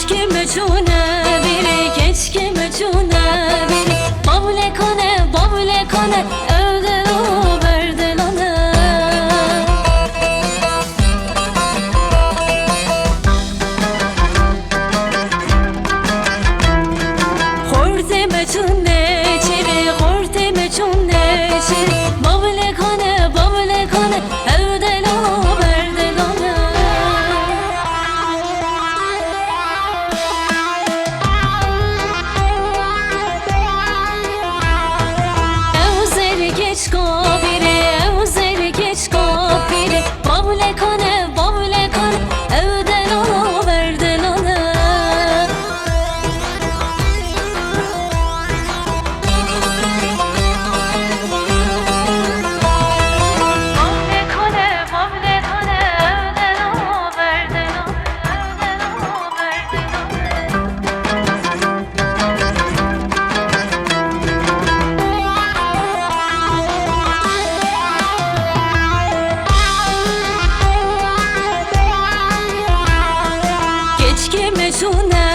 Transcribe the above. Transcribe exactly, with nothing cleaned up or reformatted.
Keçkê me çûne bîrê, keçkê me çûne bîrê. Bavlekane, bavlekane, ew delo berdilane. Xortê me çûne çêrê, xortê me çûne çêrê. Bavlekane, bavlekane, ew delo berdilane. Ew zêrê keçka bîrê, ew zêrê keçka bîrê. Bavlekane, bavlekane, ew delo berdilane. Keçkê me çûne